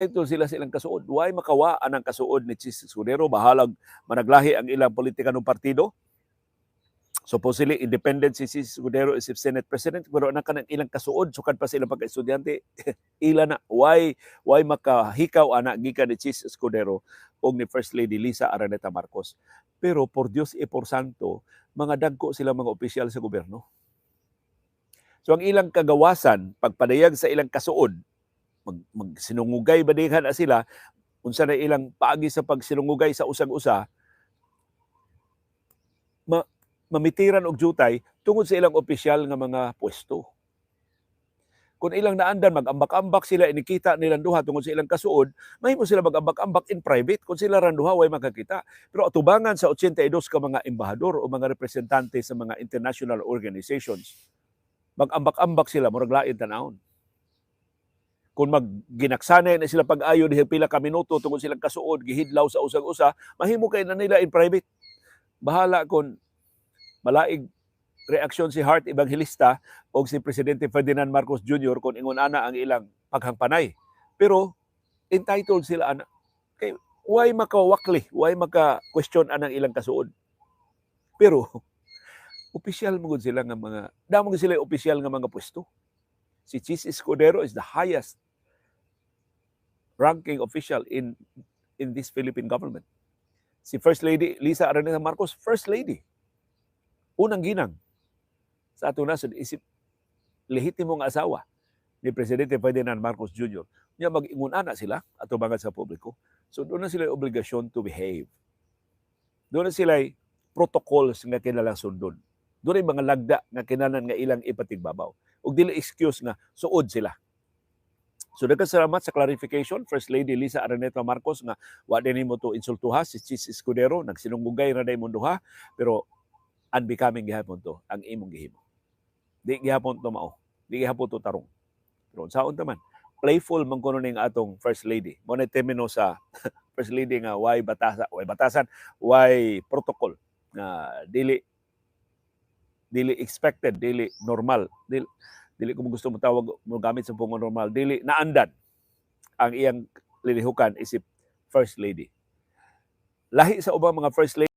Entitled sila sa ilang kasuod. Why makawa anang kasuod ni Chiz Escudero? Bahalag managlahi ang ilang politika ng partido. Supposedly, independent si Chiz Escudero isip Senate President, pero anak kanang ilang kasuod, sukad pa sa ilang pagka-estudyante, ila na. Why makahikaw ana gikan ni Chiz Escudero o ni First Lady Lisa Araneta Marcos? Pero por Dios e por santo, mga dagko sila mga opisyal sa gobyerno. So ang ilang kagawasan, pagpadayag sa ilang kasuod, magsinungugay ba dihan na sila, unsa na ilang paagi sa pagsinungugay sa usag-usa, mamitiran og jutay tungod sa ilang opisyal nga mga pwesto. Kung ilang naandan, mag-ambak-ambak sila, inikita nilang duha tungod sa ilang kasuod, mahimo sila mag-ambak-ambak in private. Kung sila ran duha, way makakita. Pero atubangan sa 82 ka mga embahador o mga representante sa mga international organizations, mag-ambak-ambak sila, murag lain tanawon. Kung magginaksanay na sila pag-ayo dihang pila ka minuto tungod silang kasuod, gihidlaw sa usag-usa, mahimo kay na nila in private. Bahala kung malaig reaksyon si Heart Evangelista o si Presidente Ferdinand Marcos Jr. kung ingon ana ang ilang paghangpanay. Pero entitled sila ana. Kay why makawakli, why maka-question anang ilang kasuod? Pero opisyal mo gud sila nga mga damo gud sila opisyal nga mga pwesto. Si Chiz Escudero is the highest ranking official in this Philippine government. Si First Lady Lisa Araneta Marcos, First Lady. Unang ginang sa atong nasod isip lehitimong asawa ni Presidente Ferdinand Marcos Jr. Nya mag-ingon ana sila atubangan sa publiko. So doon na sila obligasyon to behave. Doon na sila protocols nga kinahanglan sundon. Doon ay mga lagda nga kinahanglan nga ilang ipatigbabaw. Ug dili excuse nga suod sila. So daghang salamat sa clarification, First Lady Lisa Araneta Marcos, nga wa din nimo to insultuha si Chiz Escudero, nagsinunggugay ra day mo duha, pero unbecoming gihapon to ang imong gihimo. Di gihapon to mao. Di gihapon to tarong. Pero unsaon ta man, playful man kuno ning atong First Lady. Mo na termino sa First Lady nga why batasa, why batasan, why protocol nga dili dili expected, dili normal, dili dili ko mo gusto mo tawag mo gamit sa pungong normal, dili naandan ang iyang lilihukan isip First Lady. Lahi sa ubang mga First Lady.